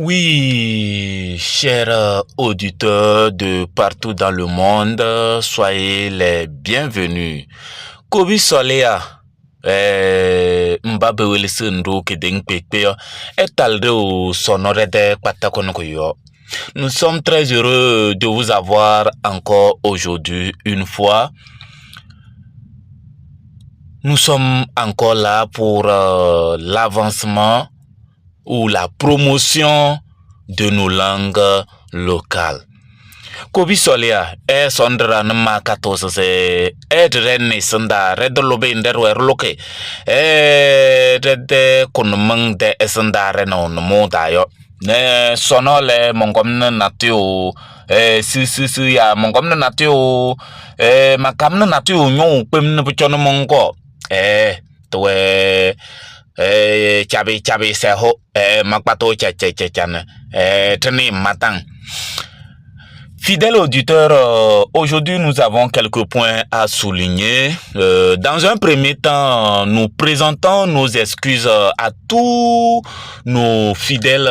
Oui, chers auditeurs de partout dans le monde, soyez les bienvenus. Kobi Solea, mba bewelisi ndu kedenkpekpe yo, etalde o sonorede kpatakono yo. Nous sommes très heureux de vous avoir encore aujourd'hui une fois. Nous sommes encore là pour l'avancement ou la promotion de nos langues locales. Kobi Solea, e sondra ne makato se e dire ne senda red lobe nder wer loke e de kunmeng de esenda re no no mo da yo ne sono le mongom ne natio e si si si ya mongom ne natio e makam ne natio nyo pem ne buchono mongo e to e chabi chabi seho e makpato cha cha cha cha ne e tene matang. Fidèles auditeurs, aujourd'hui nous avons quelques points à souligner. Dans un premier temps, nous présentons nos excuses à tous nos fidèles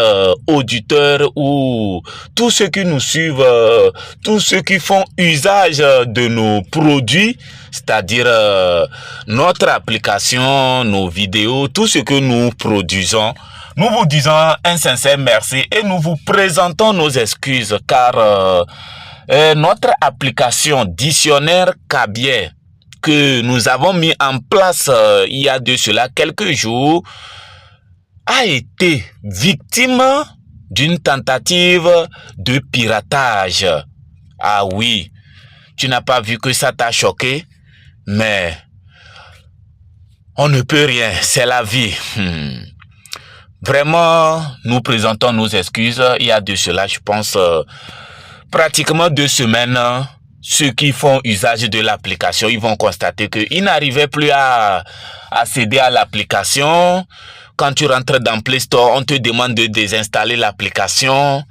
auditeurs ou tous ceux qui nous suivent, tous ceux qui font usage de nos produits, c'est-à-dire notre application, nos vidéos, tout ce que nous produisons. Nous vous disons un sincère merci et nous vous présentons nos excuses car notre application Dictionnaire Kabyè que nous avons mis en place il y a de cela quelques jours a été victime d'une tentative de piratage. Ah oui, tu n'as pas vu que ça t'a choqué, mais on ne peut rien, c'est la vie. Vraiment, nous présentons nos excuses. Il y a de cela, je pense, pratiquement 2 semaines, ceux qui font usage de l'application, ils vont constater qu'ils n'arrivaient plus à accéder à l'application. Quand tu rentres dans Play Store, on te demande de désinstaller l'application.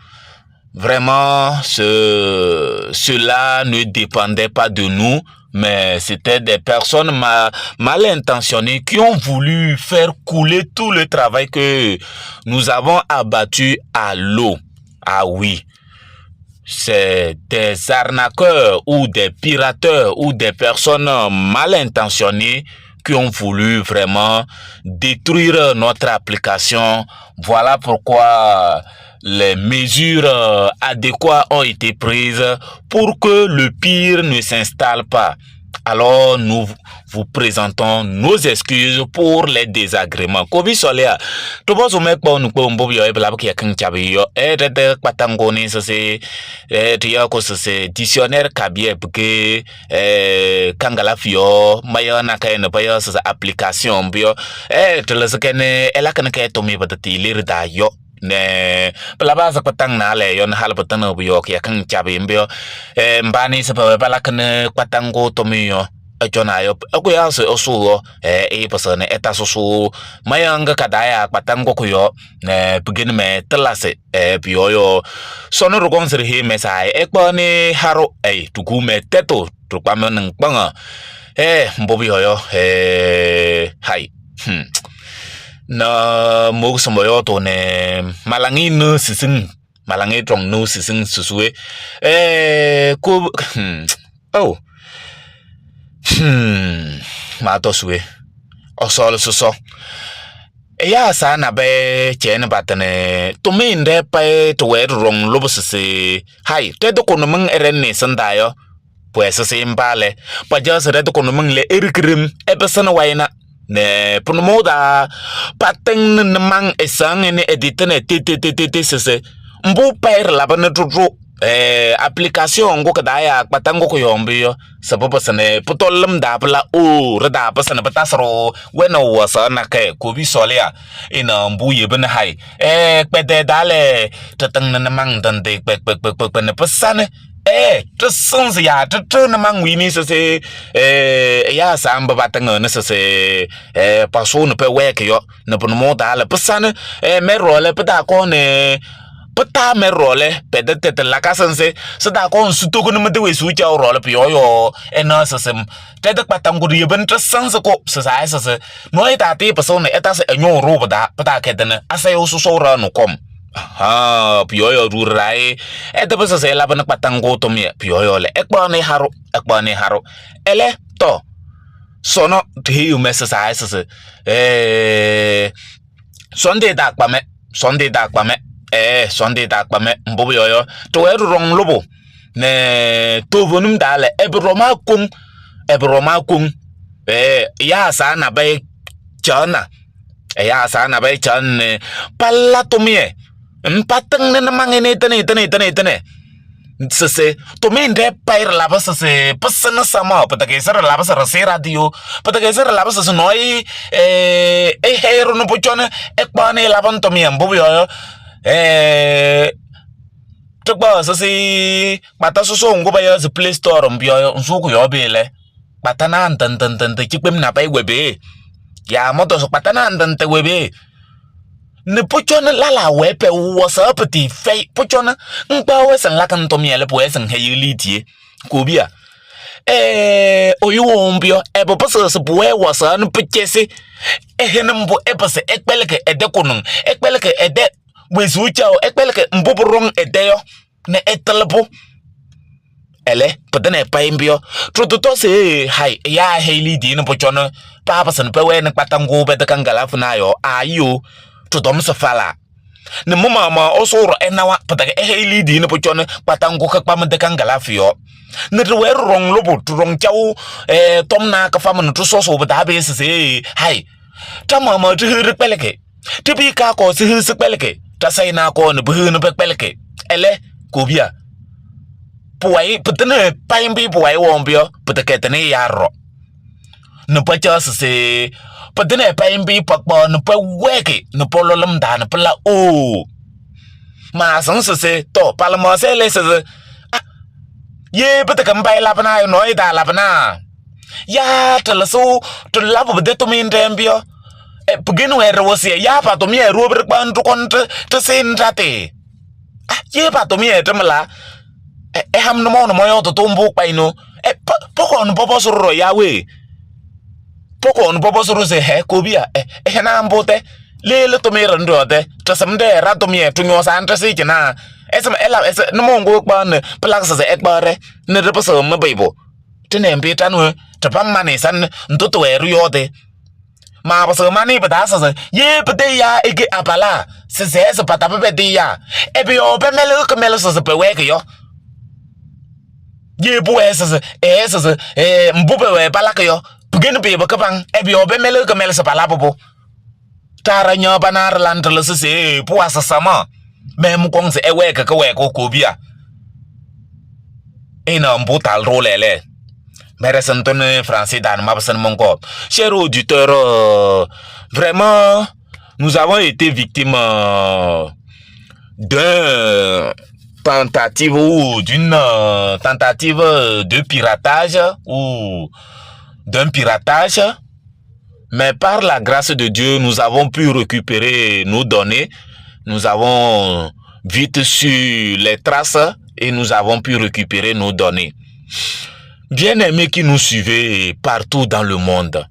Vraiment, cela ne dépendait pas de nous, mais c'était des personnes mal intentionnées qui ont voulu faire couler tout le travail que nous avons abattu à l'eau. Ah oui, c'est des arnaqueurs ou des pirateurs ou des personnes mal intentionnées qui ont voulu vraiment détruire notre application. Voilà pourquoi les mesures adéquates ont été prises pour que le pire ne s'installe pas. Alors, nous vous présentons nos excuses pour les désagréments. Kobi Solea, to so me kpo nu kpo mbo yo e bla ki kan chabi yo e de de kpatango ni so se e ti yo ko so se dictionnaire kabyè bge e kangala fio maya na ka ne pa yo so se application bio e te le se kene e la kan ke to mi ba ti lir da yo ne pla ba sa kpatang na le yo na hal patang no yo ki kan chabi mbio e mbani se pa ba la kan kpatango to mi yo ejona yo ko ya se osuo e e pasane eta soso mayanga kadaya kpatango ko yo ne pugin me telase e bio yo sono ro kon sere he me sai e kpo ni haro e tuku me teto tu kwa me nang panga e mbobi yo yo e hai na mo so mo yo to ne malangi no sising malangi trong no sising susue e ko oh ma to sue osol soso e ya sa na be chen batene to mi nde pa to we rong lo se hai te do kono meng eren ne sanda yo pues se mbale pa ja se de kono meng le erikrim e besana waina ne punomoda pateng ne mang esang ne editene te te te te te se mbu per la bana tutu application ngo kada ya kpatango ko yombi yo sababu sene putolam da pla o rada pa sene patasro wena wa sa na ke ko bi solia ina mbu ye ben hai e kpede dale tatang ne mang dan de kpe kpe kpe kpe ne pasane e te sons ya te te ne mang wini se se e ya samba batanga ne se se e paso ne pe weke yo ne puno dale pasane e me role pa ko ne pata me role pede tete la ka sense se da ko nsu to ko ne mete we su cha role pi yo yo e na se se tete kpata nguru ye ben te sense ko se sa se se no e ta te paso ne eta se enyo ro da pata ke de ne asa yo so so ra no kom. Ha pʋyɔɔyɔ rurae ɛdɩ sese labɩ kpatango tʋmɩyɛ pʋyɔɔyɔ lɛ ɛkpaɣnɩ haru ɛkpaɣnɩ haru ɛlɛ tɔ sɔnɔ tehiyu mɛ sese ayɛ sese Sunday da akpamɛ Sunday da akpamɛ Sunday da akpamɛ mbʋ pʋyɔɔyɔ tɩwɛ rɔŋ lobo ne tovonum da lɛ ɛbɩ rɔma koŋ ɛbɩ rɔma koŋ ya sa na bɛ chana ya sa na bɛ chan pala tʋmɩyɛ mpatɩŋ ne mangene tene tene tene tene sese tʋmɩ ndɛ payɩr labɩ sese pɩsɩnɩ sama pɩtɛkɛ sɩrɩ labɩ sɩrɩ sɩ radio pɩtɛkɛ sɩrɩ labɩ sese nɔɔyɩ ehɛrʋ nɩ pʋcɔnɩ ɛkpaɣnɩ labɩ ntʋmɩyɛ mbʋ pʋyɔɔyɔ tɩkpaɣ sese kpata soso ŋgʋ ba yɔ Play Store mbʋyɔɔyɔ nzʋkʋ yɔ bee lɛ kpata na ntɩntɩntɩntɩ cikpem na bay webe ya moto so kpata na ntɩntɩ webe ne pʋcɔnɩ lala wɛ pɛ wɔsɔ pɩtɩ fɛy pʋcɔnɩ ŋkpa wɛ sɩŋ lakɩ ntʋmɩyɛ lɛ pʋwɛ sɩŋ hɛyɩ liitie kobia oyu wombio ɛbɛ pɩsɩsɩ pʋwɛ wɔsɔ nɩ pɩcɛsɩ ɛhɛnɩ mbʋ ɛpɩsɩ ɛkpɛlɩkɩ ɛdɛ kʋnʋŋ ɛkpɛlɩkɩ ɛdɛ wezu chao ɛkpɛlɩkɩ mbʋ pʋrɔŋ ɛdɛ yɔ ne ɛtɩlɩbʋ ɛlɛ pɩtɩnɛ payɩ mbɩyɔ tʋtʋtɔ se hay ya hɛyɩ diini pʋcɔnɩ paapɩsɩnɩ pɛwɛ nɩ kpatango bɛdɩ kaŋgala fʋna yɔ ayo tʋtɔm sɩ fala ne mʋ mama ɔsʋrɔ ɛnawa pɩtɛkɛ ɛhɛyɩ diini pʋcɔnɩ kpatango kɩkpamɩ dɩ kaŋgala fʋ yɔ ne tɩwɛ rɔŋ lobo tʋrɔŋ chaw tɔm na kɩfamɩ nɩ tʋsɔsɔ bɩtaa bee sɩsee hay ta mama tɩ hɩrɩ kpɛlɩkɩ tɩ bii kaa kɔɔ sɩ hɩsɩ kpɛlɩkɩ ta sayɩ na kɔɔ nɩ bɩ nɩ bɛ kpɛlɩkɩ ɛlɛ kobia pʋwayɩ pɩtɩnɩ payɩ pʋwayɩ wɔmbɩyɔ pɩtɛkɛ tɩnɩ yarɔ nɩ pɔcɔ sɩsee pɩtɩnɩ payɩ pɔkpɔ nɩ pɔ wɛkɩ nɩ pɔlɔlɔm daa nɩ pɩla oo maa sɩŋ sɩsee tɔ palɩmɔsɛ lɛ sɩsɩ ye pɩtɛkɛ mpayɩ labɩna nɔɔyɩ daa labɩna ya tɩlɩsʋ tɩlabʋ pɩtɛ tʋmɩ ndɛmbɩyɔ pɩgɩnɩ wɛ rɩwɩsɩyɛ ya pa tʋmɩyɛ ruobɩrɩ kpa ntʋkɔn tɩsɩ ndratɩ ye pa tʋmɩyɛ tɩmɩla eham no mo no moyo to tumbu kpaino e poko no popo soro yawe poko no popo soro se he kobia e e na mbote lele to mere ndo de to samde ra to mie to nyosa ante se na esem ela es no mo ngo kpa ne plak se e kpare ne de poso me bebo tene mbi tanu to pam mane san ntoto eru yode ma poso mani bada se ye pete ya ege abala se se se pata pe de ya e be yo be mele ko mele se pe we ke yo ye bu ese ese e mbube we balaka yo pugin be ba kabang e bi obe mele ko mele se pala bobo tara nyo banar land le se se pu asa sama me mu kong se ewe ka we ko ko bia e na mbu tal ro lele mere santone français dan ma basan mon ko. Chers auditeurs, vraiment nous avons été victimes d'un tentative ou d'une tentative de piratage ou d'un piratage, mais par la grâce de Dieu, nous avons pu récupérer nos données, nous avons vite su les traces et nous avons pu récupérer nos données. Bien-aimés qui nous suivez partout dans le monde,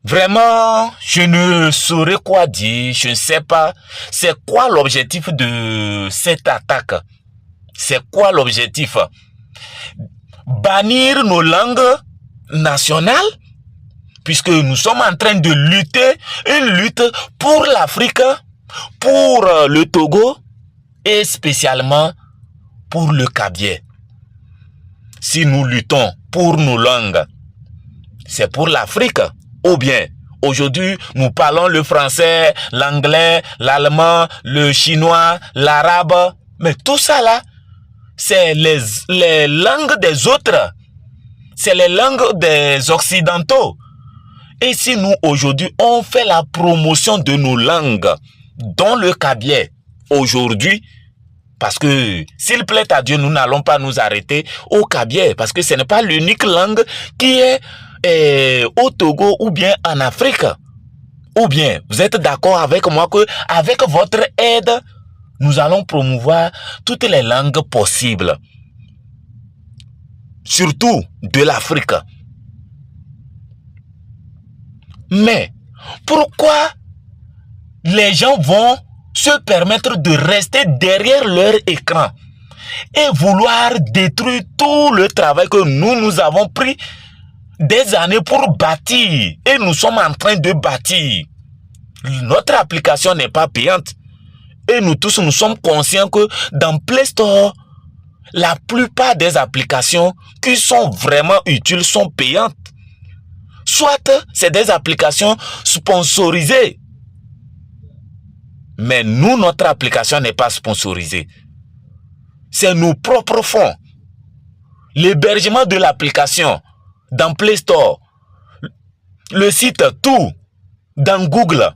vraiment, je ne saurais quoi dire, je ne sais pas c'est quoi l'objectif de cette attaque. C'est quoi l'objectif? Bannir nos langues nationales? Puisque nous sommes en train de lutter, une lutte pour l'Afrique, pour le Togo et spécialement pour le Kabyè. Si nous luttons pour nos langues, c'est pour l'Afrique. Ou bien, aujourd'hui, nous parlons le français, l'anglais, l'allemand, le chinois, l'arabe. Mais tout ça là, c'est les langues des autres. C'est les langues des Occidentaux. Et si nous, aujourd'hui, on fait la promotion de nos langues, dont le Kabyè, aujourd'hui, parce que s'il plaît à Dieu, nous n'allons pas nous arrêter au Kabyè, parce que ce n'est pas l'unique langue qui est au Togo ou bien en Afrique. Ou bien, vous êtes d'accord avec moi que avec votre aide, nous allons promouvoir toutes les langues possibles. Surtout de l'Afrique. Mais pourquoi les gens vont se permettre de rester derrière leur écran et vouloir détruire tout le travail que nous, nous avons pris des années pour bâtir? Et nous sommes en train de bâtir. Notre application n'est pas payante. Et nous tous, nous sommes conscients que dans Play Store, la plupart des applications qui sont vraiment utiles sont payantes. Soit c'est des applications sponsorisées. Mais nous, notre application n'est pas sponsorisée. C'est nos propres fonds. L'hébergement de l'application dans Play Store, le site, tout, dans Google,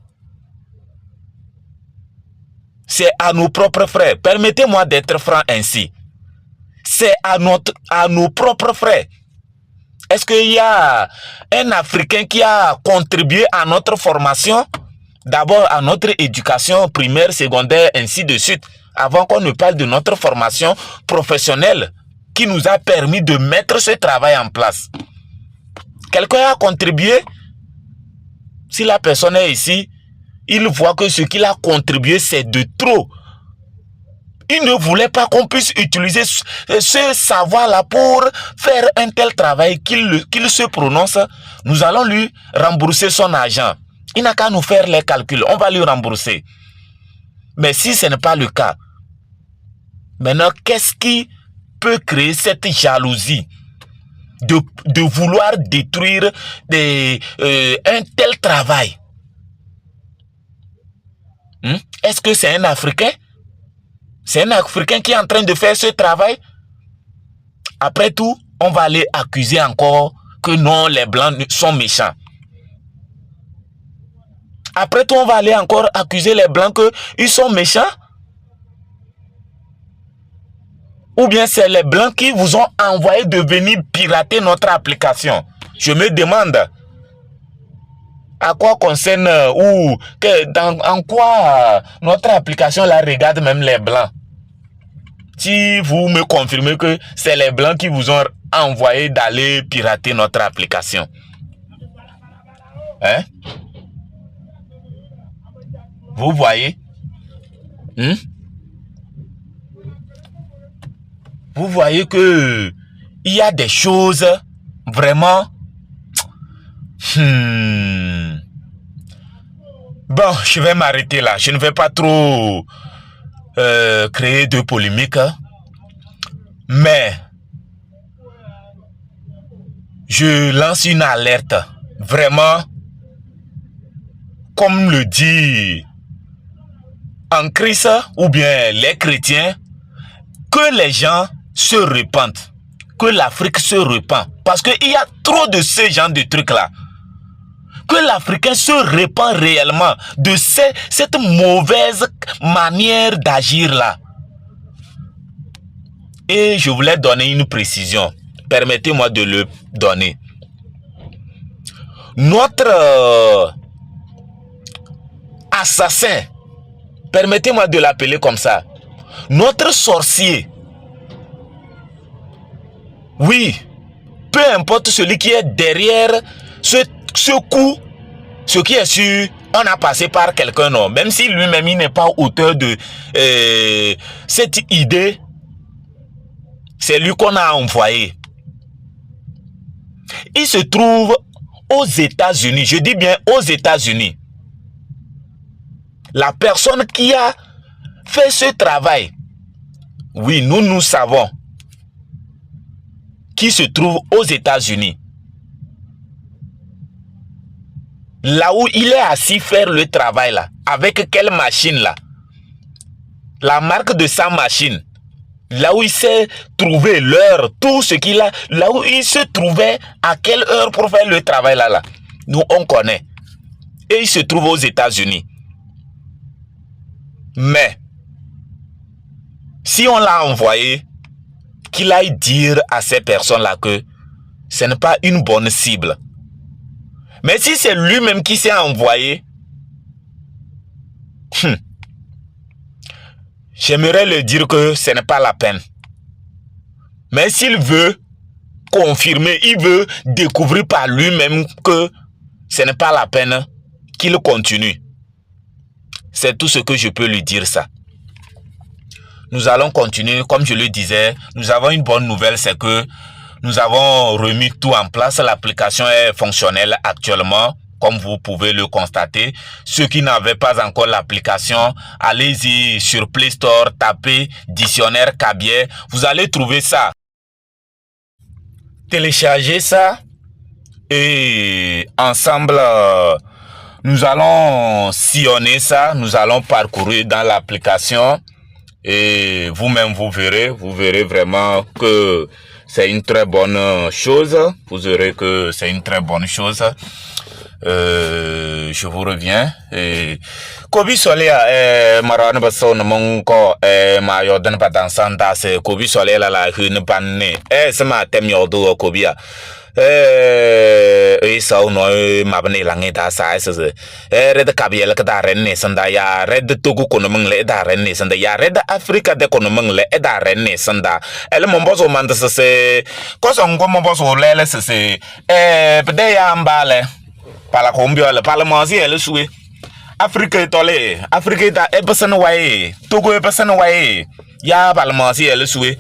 c'est à nos propres frais. Permettez-moi d'être franc ainsi. C'est à nos propres frais. Est-ce qu'il y a un Africain qui a contribué à notre formation? D'abord à notre éducation primaire, secondaire, ainsi de suite, avant qu'on ne parle de notre formation professionnelle qui nous a permis de mettre ce travail en place. Quelqu'un a contribué? Si la personne est ici, il voit que ce qu'il a contribué, c'est de trop. Il ne voulait pas qu'on puisse utiliser ce savoir-là pour faire un tel travail qu'il se prononce. Nous allons lui rembourser son argent. Il n'a qu'à nous faire les calculs. On va lui rembourser. Mais si ce n'est pas le cas, maintenant, qu'est-ce qui peut créer cette jalousie de vouloir détruire un tel travail? Est-ce que c'est un Africain? C'est un Africain qui est en train de faire ce travail? Après tout, on va aller accuser encore que non, les Blancs sont méchants. Après tout, on va aller encore accuser les Blancs qu'ils sont méchants. Ou bien c'est les Blancs qui vous ont envoyé de venir pirater notre application. Je me demande à quoi concerne ou que, dans, en quoi notre application la regarde même les Blancs. Si vous me confirmez que c'est les Blancs qui vous ont envoyé d'aller pirater notre application. Hein? Vous voyez? Vous voyez que il y a des choses vraiment... Bon, je vais m'arrêter là. Je ne vais pas trop créer de polémique. Hein. Mais je lance une alerte. Vraiment, comme le dit en Christ ou bien les chrétiens, que les gens se repentent, que l'Afrique se repent. Parce qu'il y a trop de ce genre de trucs-là. Que l'Africain se repent réellement de cette mauvaise manière d'agir-là. Et je voulais donner une précision. Permettez-moi de le donner. Notre assassin, permettez-moi de l'appeler comme ça, notre sorcier, oui, peu importe celui qui est derrière ce coup, ce qui est sûr, on a passé par quelqu'un, non. Même si lui-même, il n'est pas auteur de cette idée, c'est lui qu'on a envoyé. Il se trouve aux États-Unis, je dis bien aux États-Unis. La personne qui a fait ce travail, oui, nous, nous savons, qui se trouve aux États-Unis. Là où il est assis faire le travail là, avec quelle machine là? La marque de sa machine. Là où il s'est trouvé l'heure, tout ce qu'il a, là où il se trouvait, à quelle heure pour faire le travail là, là. Nous, on connaît. Et il se trouve aux États-Unis. Mais, si on l'a envoyé, qu'il aille dire à ces personnes-là que ce n'est pas une bonne cible. Mais si c'est lui-même qui s'est envoyé, j'aimerais le dire que ce n'est pas la peine. Mais s'il veut confirmer, il veut découvrir par lui-même que ce n'est pas la peine qu'il continue. C'est tout ce que je peux lui dire ça. Nous allons continuer, comme je le disais, nous avons une bonne nouvelle, c'est que nous avons remis tout en place. L'application est fonctionnelle actuellement, comme vous pouvez le constater. Ceux qui n'avaient pas encore l'application, allez-y sur Play Store, tapez Dictionnaire Kabyè, vous allez trouver ça. Téléchargez ça et ensemble, nous allons sillonner ça, nous allons parcourir dans l'application et vous-même vous verrez vraiment que c'est une très bonne chose. Vous verrez que c'est une très bonne chose. Je vous reviens. Et Kobi Solia, marana baso na monko, ma yodan padansan da se Kobi Solia la la hun banne. Sama tem yodo Kobi a. Sau no mabne lange da sa se red kabiel ka da ren ne sanda ya red Togo kono mengle da ren ne sanda ya red Afrika de kono mengle da ren ne sanda ele momboso manda se se koso ngo momboso lele se se pede ya mbale pala kombio le pala masi ele suwe Afrika tole Afrika da ebesan wae Togo ebesan wae ya pala masi ele suwe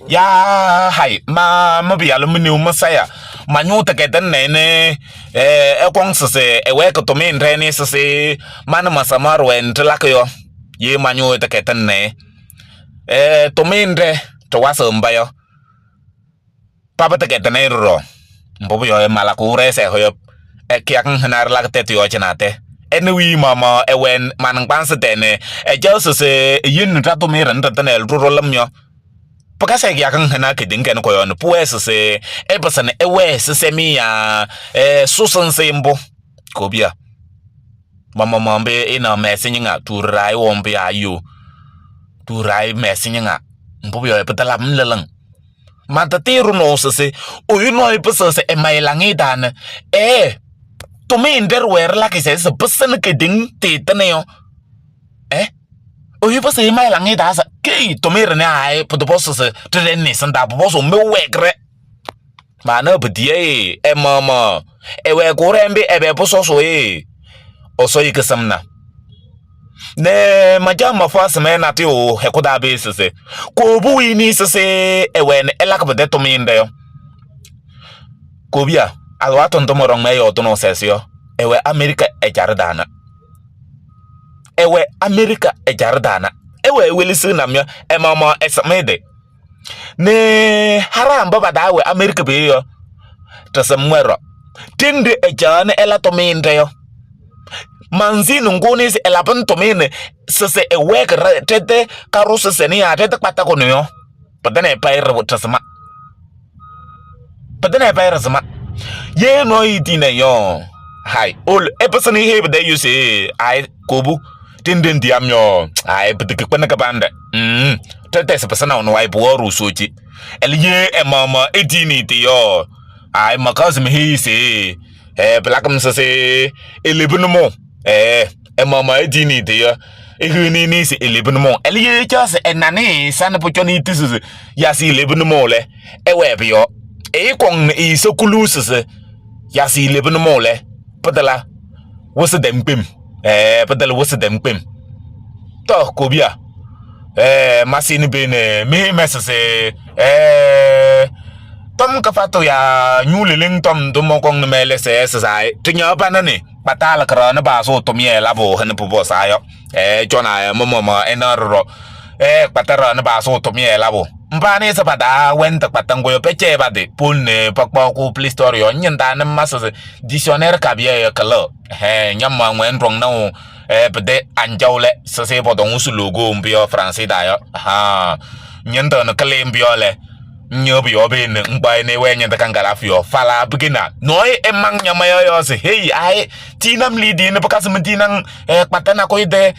ya hai ma mabialo mni umasaya manyuta ke ne ne e kong se e we ko to min re ni se man masamar wen tlak yo ye manyuta ke ne e to min re to waso mbayo papa te ke ne ro mbobo yo mala ku re se ho yo e kyak hanar lak te yo chinate ene wi mama e wen man kpan se tene e jo se yin ta to mi ren ta ne ro lam yo Paka ya kan hana ke dinga ko yon pues se e pasane e we se se mi ya e susan se mbo kobia mama mambe ina mesi nyinga turai wombe ayo turai mesi nyinga mbo yo e patala mlelang mata tiru no se se oyu no e pasa se e mailangi dan e to me nder wer la ke se se pasan ke ding te tane yo e oyu pasa e mailangi da sa ke to me rene ai po to se te ne sanda po so me wegre ma na bedie e mama e we ko rembe e be po so so e o so yi kesamna ne majama fa se na ti o he ko da be se se ko bu ni se se e we ne e la ko de to mi inde yo ko bia alwa to ndo morong me yo to no se se yo e we America e jar dana e we America e jar dana ewe welisi na mya e mama esamede ne haram baba dawe America be yo tasamwero tinde e jane ela to minde yo manzini nguni se ela pon to mine se se e wek tete karusa se ni ya tete kwata kono yo padane paira tasama padane paira sama ye no idine yo hai ol e person he be you say ai kobu tinde ndiam yo ai bitiki kwena ka banda tete se person no ai bo soji el ye e mama edini te yo ai makas me he say e black m se elebun mo e e mama edini te yo e hu ni se elebun mo el ye cha se enani san po choni ti se ya si elebun mo le e we bi yo e kong e so kulu se ya si elebun mo le padala wo se dem pim padala wo se dem pim to kobia masini bene mi mesese tom ka fato ya nyule tom do mo kong mele se se sai tinya pa na ni patala kra na ba so to mi la bo hen pu bo sa yo chona mo mo mo enoro patara na ba so to mi la bo mpani se pada wenta patango yo peche ba de punne pakpa ku Play Store yo nyanda na masa dictionnaire kabia yo kala he nyamma ngwen rong na pede anjawle se se bodong su logo mbio français da yo ha nyanda na kale mbio le nyobi obe ne ngba ne we nyanda kangala fio fala bugina no e mang nyama yo yo se hey ai tinam lidi ne pakasa mentinang patana ko ide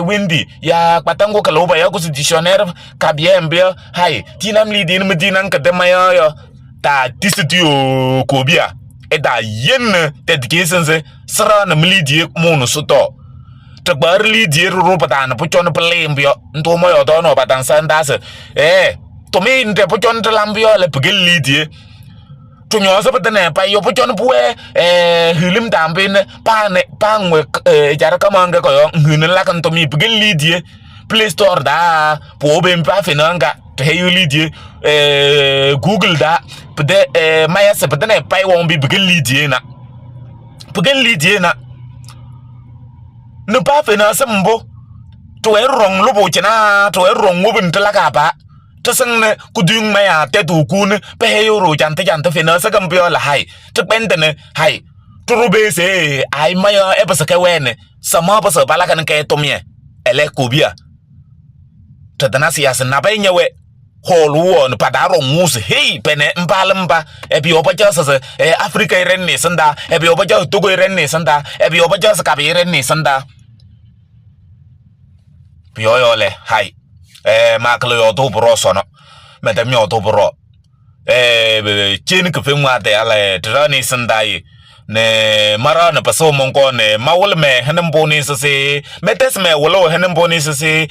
windy ya patango kaloba ya ko dictionnaire kabia mbio hai tinam lidi ne mentinang kadema yo yo ta disitio kobia e da yen te dikesense sra na mlidi mono soto te barli di ro patana po chon pelembio ntomo yo to no patan sandase to mi nte po chon lambio le pegel lidie Tʋ ñɔ sɛ pɩtɩnɛ pa yɔ pʋcɔ nɛ pʋwɛ hilim tambe ne pa ne pa ŋwe jara kama nga ko yo ngene la kan to mi pigin lidie Play Store da po be pa fenanga te heyu lidie Google da pede maya se pɩtɩnɛ pa won bi pigin lidie na pigin lidie na ne pa fena se mbo to e rong lo bo chena to e rong wo bin tla ka ba te sing ne kudung ma ya te tu ku ne pe he ro jante jante fena se kam la hai te pende ne hai turu be se ai ma ya e ba ke wene sama ba se bala kan ke to mie ele ko bia te dana si ya se na ba nyewe holu wo ne padaro mus hey pene mbala mba e bi oba ja se e Afrika iren ne sanda e bi oba ja Togo iren ne sanda e bi oba ja se ka bi iren ne sanda yo le hai e maklo yo do bro sono me dem yo do bro e chen ke fe ngwa de ale trani sanda yi ne mara ne paso monko ne mawul me henem boni se se metes me wolo henem boni se se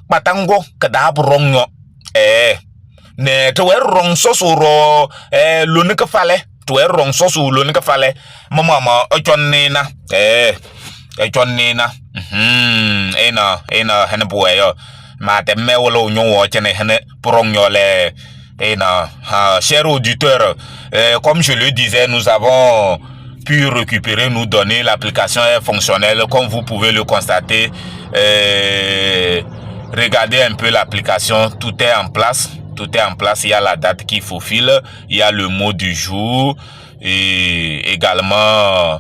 patango kada brong yo e ne to er rong so so ro e lu ne ka fale to er rong so so lu ne ka fale mama ma o chon ne na e e chon ne na ena ena hene bo yo ma te me wolo nyo wo chene hene brong yo le ena ha. Chers auditeurs, comme je le disais, nous avons pu récupérer nos données, l'application est fonctionnelle comme vous pouvez le constater. Regardez un peu l'application, tout est en place, tout est en place. Il y a la date qui faufile, il y a le mot du jour et également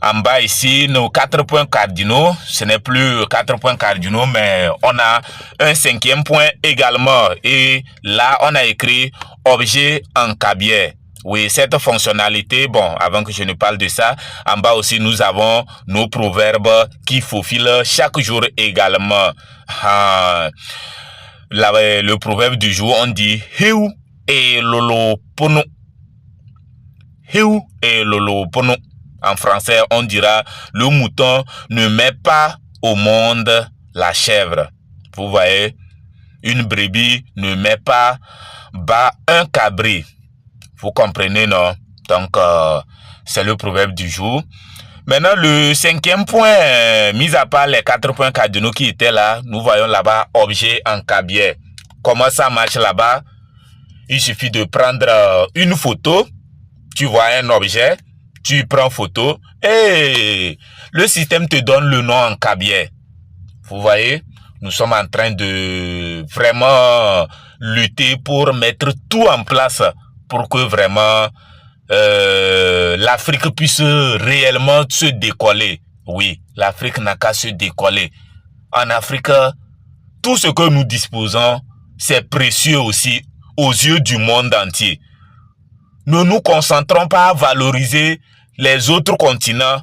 en bas ici, nos 4 points cardinaux. Ce n'est plus 4 points cardinaux, mais on a un 5e point également. Et là, on a écrit objet en kabyè. Oui, cette fonctionnalité, bon, avant que je ne parle de ça, en bas aussi, nous avons nos proverbes qui faufilent chaque jour également. Ah, là, le proverbe du jour, on dit « Heu et lolo pono ». Heu et lolo pono. En français, on dira « Le mouton ne met pas au monde la chèvre ». Vous voyez, une brebis ne met pas bas un cabri. Vous comprenez, non? Donc, c'est le proverbe du jour. Maintenant, le 5e point, mis à part les 4 points cardinaux qui étaient là, nous voyons là-bas objet en kabyè. Comment ça marche là-bas? Il suffit de prendre une photo. Tu vois un objet, tu prends photo et le système te donne le nom en kabyè. Vous voyez? Nous sommes en train de vraiment lutter pour mettre tout en place pour que vraiment l'Afrique puisse réellement se décoller. Oui, l'Afrique n'a qu'à se décoller. En Afrique, tout ce que nous disposons, c'est précieux aussi aux yeux du monde entier. Ne nous concentrons pas à valoriser les autres continents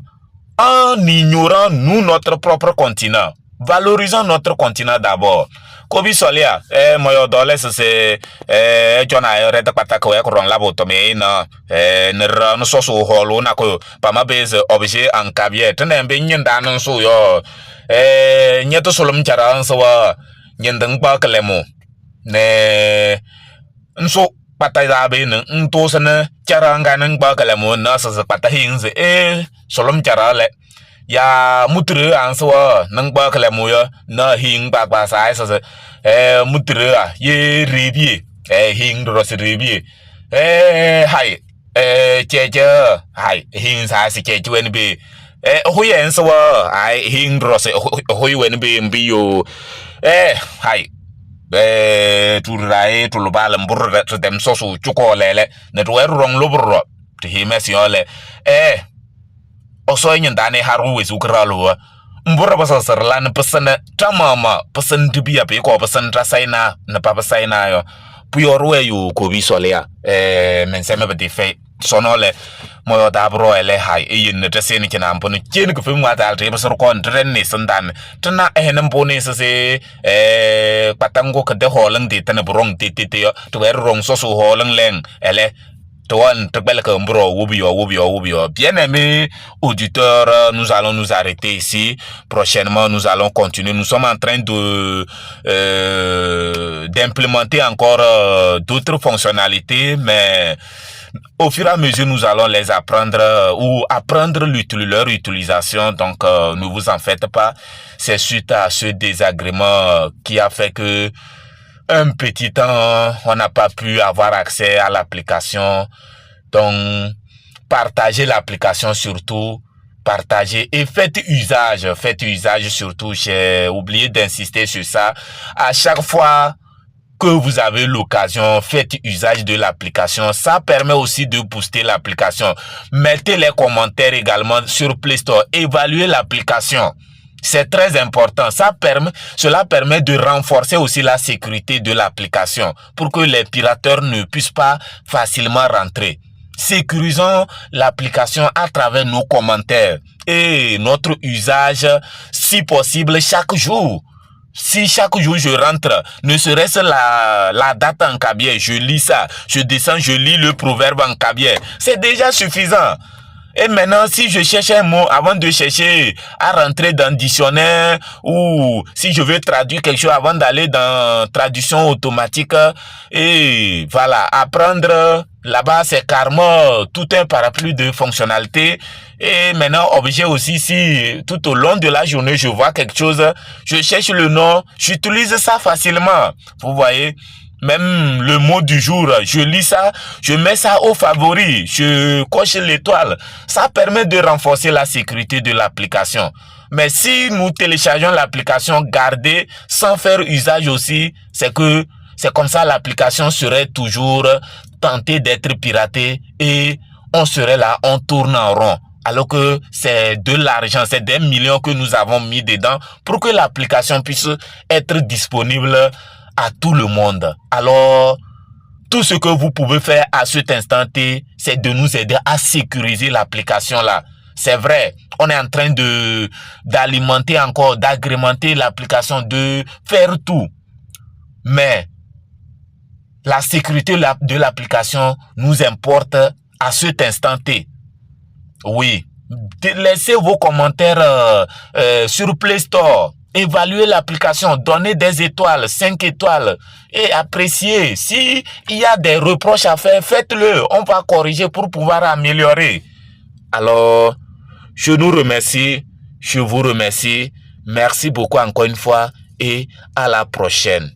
en ignorant, nous, notre propre continent. Valorisons notre continent d'abord. Kobi Solia, eh, moyo dole se se, eh, jona reta kpata ko ya koron labo to me na, eh, ne ra no so so holo na ko pa ma beze objet en kabyè tene mbe nyinda no so yo, eh, nyeto solom chara nso wa nyinda ngba klemo ne nso kpata da be ne nto se ne chara nga ne ngba klemo na se se kpata hinze eh solom chara le ya mutre an so wa nang ba kle mo ya na hing ba ba sa sa eh mutre a ye rebie eh hing ro se rebie eh hai eh che che hai hing sa si che chuen be eh ho yen so wa ai hing ro se ho wen be mbi yo eh hai eh tu rai tu lo ba le mbur to dem so so chuko le le ne to er rong lo bro te hi me si ole eh oso nyin dane haru we sukra lo mbura ba sa serlan pesene tamama pesen dibia pe ko pesen rasaina ne papa saina yo puyor we yu ko bi solea eh men seme be fe sonole moyo da bro ele hai e yin ne te sen kina ampo ne chen ko fim wata te basor kon tren ne sandan tena e ne mpo ne se se eh patango ke de holang de tene brong te te te yo to er rong so so holang leng ele. Bien-aimés auditeurs, nous allons nous arrêter ici. Prochainement, nous allons continuer. Nous sommes en train de d'implémenter encore d'autres fonctionnalités, mais Au fur et à mesure, nous allons les apprendre ou apprendre leur utilisation. Donc, ne vous en faites pas. C'est suite à ce désagrément qui a fait que un petit temps, on n'a pas pu avoir accès à l'application. Donc, partagez l'application surtout. Partagez et faites usage. Faites usage surtout. J'ai oublié d'insister sur ça. À chaque fois que vous avez l'occasion, faites usage de l'application. Ça permet aussi de booster l'application. Mettez les commentaires également sur Play Store. Évaluez l'application. C'est très important. Cela permet de renforcer aussi la sécurité de l'application pour que les pirateurs ne puissent pas facilement rentrer. Sécurisons l'application à travers nos commentaires et notre usage, si possible, chaque jour. Si chaque jour je rentre, ne serait-ce la date en kabyè, je lis ça, je descends, je lis le proverbe en kabyè, c'est déjà suffisant. Et maintenant, si je cherche un mot, avant de chercher à rentrer dans le dictionnaire ou si je veux traduire quelque chose avant d'aller dans traduction automatique, et voilà, apprendre là-bas, c'est carrément tout un parapluie de fonctionnalités. Et maintenant, objet aussi, si tout au long de la journée, je vois quelque chose, je cherche le nom, j'utilise ça facilement. Vous voyez? Même le mot du jour, je lis ça, je mets ça au favori, je coche l'étoile. Ça permet de renforcer la sécurité de l'application. Mais si nous téléchargeons l'application gardée sans faire usage aussi, c'est que c'est comme ça, l'application serait toujours tentée d'être piratée et on serait là, on tourne en rond. Alors que c'est de l'argent, c'est des millions que nous avons mis dedans pour que l'application puisse être disponible à tout le monde. Alors, tout ce que vous pouvez faire à cet instant T, c'est de nous aider à sécuriser l'application là. C'est vrai, on est en train de d'alimenter encore, d'agrémenter l'application, de faire tout. Mais la sécurité de l'application nous importe à cet instant T. Oui. Laissez vos commentaires sur Play Store. Évaluez l'application, donnez des étoiles, 5 étoiles et appréciez. Si il y a des reproches à faire, faites-le. On va corriger pour pouvoir améliorer. Alors, je nous remercie. Je vous remercie. Merci beaucoup encore une fois et à la prochaine.